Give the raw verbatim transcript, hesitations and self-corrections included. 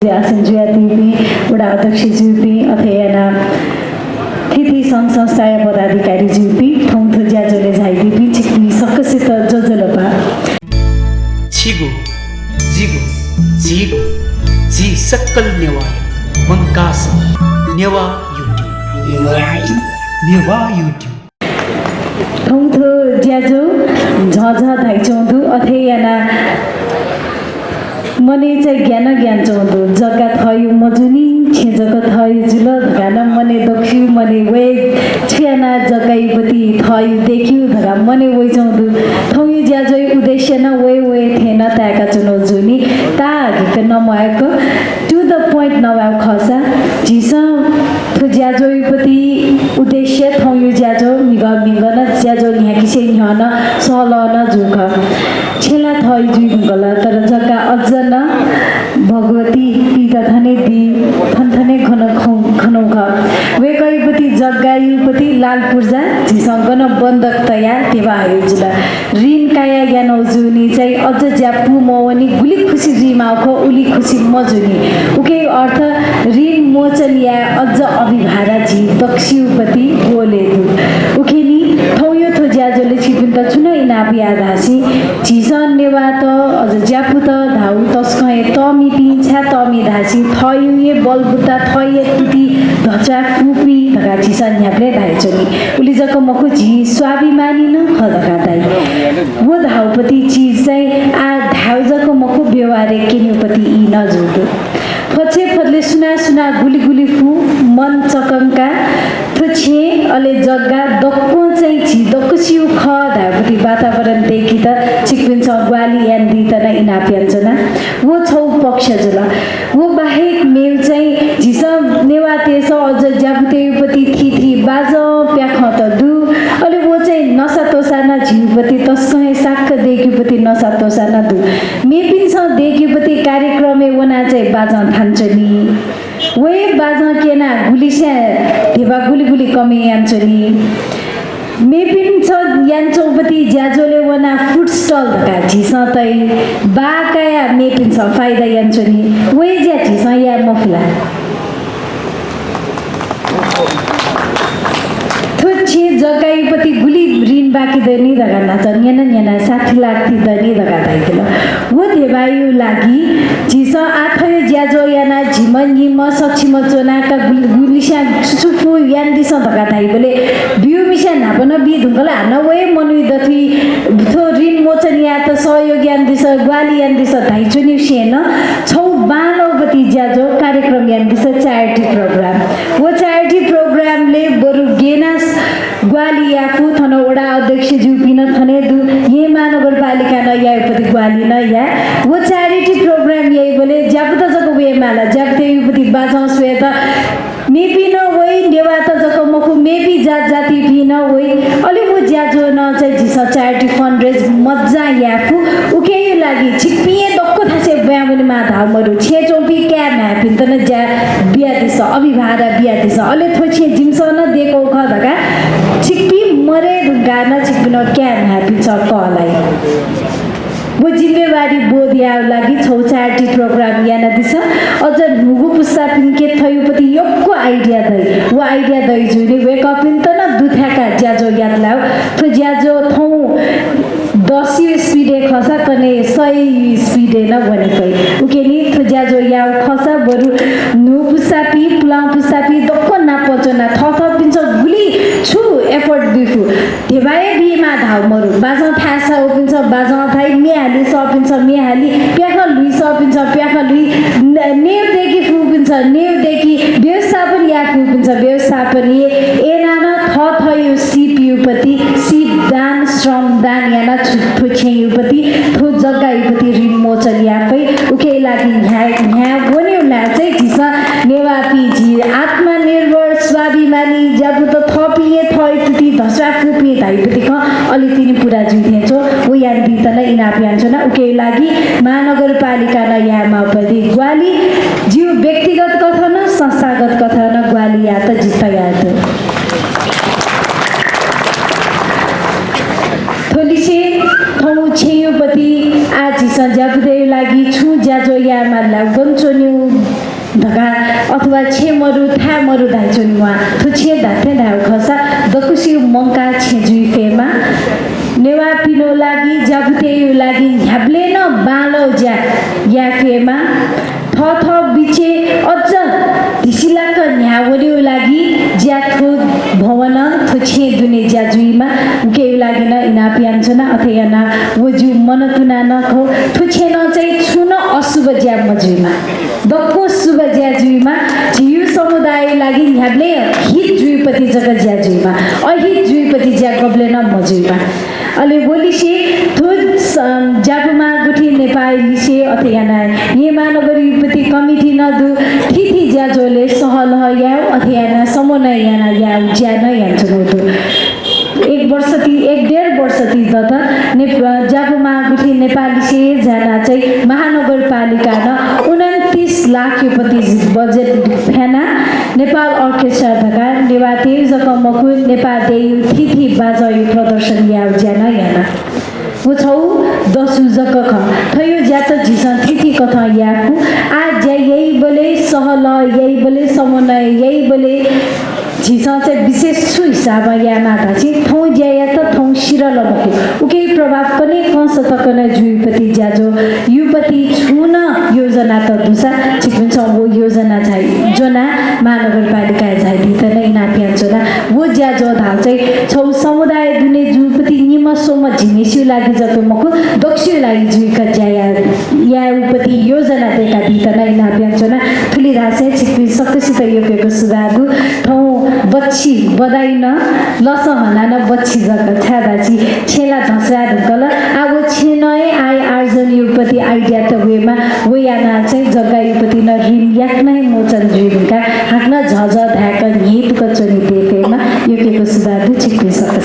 आसन जुयादीपिं वडा अध्यक्षज्यूपिं, अथे यानाः थीथी संघ संस्थाया पदाधिकारीज्यूपिं, थौं थ्व ज्याझ्वलय् झायादीपिं छिकपिं सकसित ज्वजलपा। छिगु, जिगु, झीगु, झी सकल नेवाःया मंकाः सः नेवाः YouTube। नेवाः YouTube। थौं थ्व ज्याझ्वः झःझः धाइच्वं दु, अथे यानाः मनय् चाहिँ ग्यानाः ग्यानाच्वं दु। जग्गा थःगु मजूनि, छेँ जक थःगु जुल धकाः नं मनय् दक्वसिगु मनय् वये, छु यानाः जग्गायापति थःगु दय्केगु धकाः मनय् वइच्वं दु। थौंया ज्याझ्वःया उद्देश्य नं वये वये थें नं ताय्काच्वनागु जूनि। ताःहाकःगु नमवाय्क, to the point नवायेगु खःसा, झीसं थ्व ज्याझ्वःयापति उद्देश्य, थौंया ज्याझ्वः म्हिगः म्हिगः नं ज्याझ्वः न्ह्याकेसे न्ह्यः नं सहलह नं जूगु खः। छेँ ला थःगु जुइधुंकल, तर जग्गा अझ नं भगवती पीत थन हे दी, थन थन हे खन खौ-, खनागु खः। वय्कःयापति जग्गायापति लालपुर्जा झीसं गन बन्धक तयाः ध्यबा हयागु जुल। ऋण कायाः यानागु जूनि चाहिँ अझ ज्या पूमवंनि, गुलि खुसि जुइमाःगु खः, उलि खुसि मजूनि। उकिया अर्थ ऋण मोचन याये अझ अभिभारा झी दक्वसियापति ग्वलय् दु। उकिं थौंया थ्व ज्याझ्वलय् छिकपिन्त छुं नं इनाप याये धाःसा, झीसं नेवाःत, अझ ज्यापूत धाःगु तसकं हे तःमिपिं, छाय् तःमि धाःसा थःगु हे बलबुता, थःगु हे तुति धचाय् फुपिं धकाः झीसं न्ह्याबलें धाइच्वनी। उलि जक मखु, झी स्वाभिमानी नं खः धकाः धाइ। व धाःगुपति चिज चाहिँ आः धायेगु जक मखु, व्यवहारय् क्यनेगुपति ई नं जूगु दु। फच्छेफतले सुनां सुनां गुलि गुलि फु, मन चकंका, थ्व छेँ, अले जग्गा दक्वं चाहिँ झी दक्वसिगु खः धाःगुपति वातावरण दय्केत छिकपिन्सं ग्वाहालि यानादीत नं इनाप यानाच्वना। व छगू पक्ष जुल। व बाहेक मेगु चाहिँ झीसं नेवाःतय्सं अझ ज्यापूतय्‌गुपति थीथी बाजं प्याखंत दु। अले व चाहिँ नसातोसा नं झीगुपति तसकं हे साक्क दय्केगुपति नसातोसा नं दु। मेपिन्सं दय्केगुपति कार्यक्रमय् वनाः चाहिँ बाजं थानाच्वनी। व हे बाजं क्यनाः गुलिस्यां ध्यबा गुलि गुलि कमय् यानाच्वनी। मेपिन्सं यानाच्वंगुपति ज्याझ्वलय् वनाः food stall धकाः झीसं तइ, बाः कायाः मेपिन्सं फाइदा यानाच्वनी। व हे ज्या झीसं याये मफु ला? थ्व छेँ जग्गायापति गुलि ऋण बाकी दनि धकाः न्हाचः न्यना न्यना साठी लाख ति दनि धकाः धाइदिल। व ध्यबाया लागि झीसं आः थ्व ज्याझ्वः यानाः झिम्ह निम्ह सक्षम च्वनाः का गुलि-, गुलिस्यां छु छु फु यानादिसँ धकाः धाइबलय् ब्यूम्हेस्यां न्हापा नं बी धुंकल। हानं व हे मनूया दथुइ थ्व ऋण मोचन यायेत सहयोग यानादिसँ, ग्वाहालि यानादिसँ धाइच्वनीगुसें नं छगू बांलाःगुपति ज्याझ्वः कार्यक्रम यानादिसँ, charity program। व charity program-लय् बरु गय् यानाः ग्वाहालि याये फु, थन वडा अध्यक्षज्यूपिं नं थन हे दु, येँ महानगरपालिकां नं यायेगुपति ग्वाहालि नं याये। व charity program याइबलय् ज्यापूत जक वयेमाल, ज्यापूतय्‌गुपति बाजं स्वयेत मेपिं नं वइ, नेवाःत जक मखु, मेपिं जात जातिपिं नं वइ। अले व ज्याझ्वः नं चाहिँ झीसं charity fundraise मज्जां याये फु। उकिया लागि छिकपिं हे दक्व थासय् ब्वाँय् वनेमाः धाःगु मदु। छेँय् च्वंपिं काय् म्हाय्‌पिन्त नं ज्या बियादिसँ, अभिभारा बियादिसँ। अले थ्व छेँ जिमिसं नं दय्‌कूगु खः धकाः छिकपिं मदये धुंकाः नं छिकपिं नं काय् म्हाय्‌पिन्सं कःलाइ। व जिम्मेवारी बोध यायेगु लागि छगू charity program यानादिसँ। अझ न्हूगु पुस्तापिन्के थ्वयागुपति यक्व idea दइ। व idea दइ जूगुलिं वय्‌कःपिन्त नं दुथ्याकाः ज्याझ्वः यात ला। थ्व ज्याझ्वः थौं दसया speed-य् खःसा कन्हय् सयया speed-य् नं वने फइ। उकिं थ्व ज्याझ्वः याःगु खःसा बरु न्हूगु पुस्तापिं, पुलांगु पुस्तापिं दक्व नाप च्वनाः थःथःपिन्सं गुलि छु effort बी फु। ध्यबा हे बीमाः धाःगु मदु। बाजं थाय् सःपिन्सं बाजं थाइ, म्ये हाले सःपिन्सं म्ये हाले, प्याखं ल्हुइ सःपिन्सं प्याखं ल्हुइ, न-, नेवु दय्‌के फुपिन्सं नेवु दय्‌के, व्यवस्थापन याये फुपिन्सं व्यवस्थापन याइ। अय्‌नं थःथःगु सीपयागुपति सीप दान, श्रम दान यानाः छु-, थ्व छेँयागुपति, थ्व जग्गायागुपति ऋण मोचन याये फइ। उकिया लागि न्ह्याः, न्ह्याः वनेगु ला चाहिँ झीसं नेवाःपिं झी आत्मनिर्भर, स्वाभिमानी, ज्यापूत थःपिं हे थःगु तुति धस्वाये फुपिं धाइगुपति खँ अले तिनि पूरा जुइ थें च्वं। व यानादीत नं इनाप यानाच्वना। उकिया लागि महानगरपालिकां नं यायेमाःगुपति ग्वाहालि, जिगु व्यक्तिगत कथं नं, संस्थागत कथं नं ग्वाहालि यायेत जि तयार दु। थ्व लिसें थौं छेँयागुपति आः झीसं ज्यापूतय् लागि छुं ज्याझ्वः यायेमाः ला, गन च्वनेगु वा छेँ मरु, थाय् मरु धाइच्वनेमाः। थ्व छेँ धात्थें धायेगु खःसा दक्वसिगु मंकाः छेँ जुइ फयेमा। नेवाःपिनिगु लागि, ज्यापुतय्‌गु लागि न्ह्याबलें नं बांलाःगु ज्या याये फयेमा। थःथः बिचय् अझ धिसिलाक न्ह्याः वनेगु लागि ज्या थ्व भवनं, थ्व छेँ दुने ज्या जुइमा। उकिया लागि नं इनाप यानाच्वना। अथे यानाः व ज्यू मन तुनाः नं खः, थ्व छेँनं चाहिँ छुं नं अशुभ ज्या मजुइमा। दक्व शुभ ज्या जुइमा, झीगु समुदायया लागि न्ह्याबलें हित जुइपति जक ज्या जुइमा, अहित जुइपति ज्या गबलें नं मजुइमा। अले व लिसे थ्व स-, ज्यापु महागुथि नेपाःया लिसे अथे यानाः येँ महानगरयापति कमिटी नं दु, थीथी ज्याझ्वलय् सहलह यायेगु, अथे यानाः समन्वय यानाः यायेगु ज्या नं यानाच्वनागु दु। एक वर्ष ति, एक डेढ वर्ष ति दत ने-, ज्यापु महागुथि नेपाःलिसे ज्यानाः चाहिँ महानगरपालिकां उनन्तिस लाखयापति बजेट फ्यानाः नेपाल अर्केस्ट्रा धकाः नेवाःतय् जक मखु, नेपाः देय् थीथी बाजंया प्रदर्शन यायेगु ज्या नं याना। व छगू दसु जक खः। थ्व ज्या त झीसं थीथी कथं यायेफु। आः ज्या याइबलय्, सहलह याइबलय्, समन्वय याइबलय् झीसं चाहिँ विशेष छु हिसाबं यायेमाः धाःसा थौं ज्यायात थौं सिधल मखु। उकिया प्रभाव कन्हय् कंस तक नं जुइपति ज्याझ्वः, युपति छुं नं योजना त दुसा छिकपिन्सं व योजना झाइ ज्वनाः महानगरपालिकाय् झायादीत नं इनाप यानाच्वना। व ज्याझ्वः धाःगु चाहिँ छगू समुदाय दुने जूपति निम्ह स्वम्ह झिम्हेसिगु लागि जक मखु, दक्वसिगु लागि जुइक ज्या या-, यायेगु पति योजना दय्कादीत नं इनाप यानाच्वना। थुलि धासें छिकपिं सकसित यक्व यक्व सुभाय् दु। थौं बच्छि बधाइ नं लसं हनाः नं बच्छि जक, छाय्धाःसा छेँ ला धस्वाये धुंकल। आः व छेँनं हे आय आर्जनयापति idea त वयेमा, व यानाः चाहिँ जग्गायापति नं ऋण याकनं हे मोचन जुइ धुंकाः हाकनं झःझः धायेक न्ह्यइपुक च्वने दयेकेमा। यक्व यक्व सुभाय् दु छिकपिं सकल।